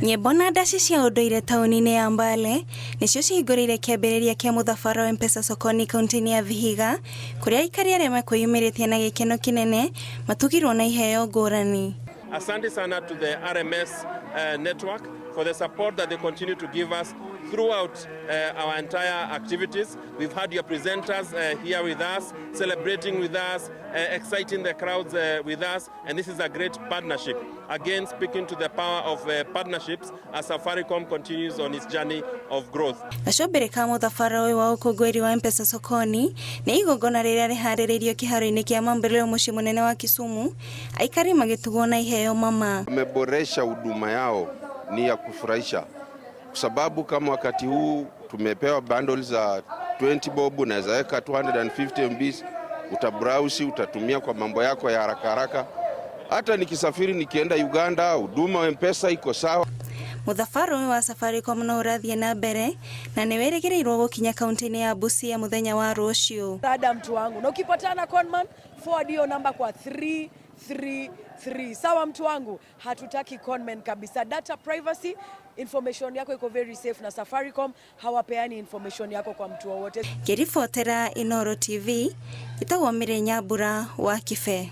Nyĩmbo na ndaci cia ũndũire taũni-inĩ ya Mbale nĩcio cihingũrĩire kĩambĩrĩria kĩa mũthabara wa M-Pesa Sokoni kaunti-inĩ ya Vihiga, kũrĩa aikari arĩa mekwĩyumĩrĩtie na gĩkeno kĩnene matugirwo na iheo ngũrani. Asante sana to the RMS network for the support that they continue to give us throughout our entire activities. We've had your presenters here with us, celebrating with us, exciting the crowds with us, and this is a great partnership. Again, speaking to the power of partnerships as Safaricom continues on its journey of growth. Gacombĩrĩ ka mũthabara ũyũ wa ũkũngũĩri wa M-Pesa Sokoni nĩ igongona rĩrĩa rĩharĩrĩirio kĩharo-inĩ kĩa Mamboleo mũciĩ mũnene wa Kisumu, aikari magĩtugwo na iheo mama. Wameboresha huduma yao, ni ya kufurahisha kwa sababu kama wakati huu tumepewa bundles za 20 bob, unaweza weka 250 MB, utabrowse, utatumia kwa mambo yako ya haraka haraka. Hata nikisafiri nikienda Uganda, huduma wa M-Pesa iko sawa. Mũthabara ũyũ wa Safaricom no ũrathiĩ na mbere na nĩ wĩrĩgĩrĩirwo gũkinya kaunti-inĩ ya Busia mũthenya wa rũciũ. Rada mtu wangu, na ukipatana conman, forward hiyo namba kwa 333. Sawa mtu wangu, hatutaki conman kabisa. Data privacy, information yako iko very safe na Safaricom hawapeani information yako kwa mtu wowote. Ngĩribotera Inooro TV, ĩtagwo Mĩrĩ Nyambura wa Kibe.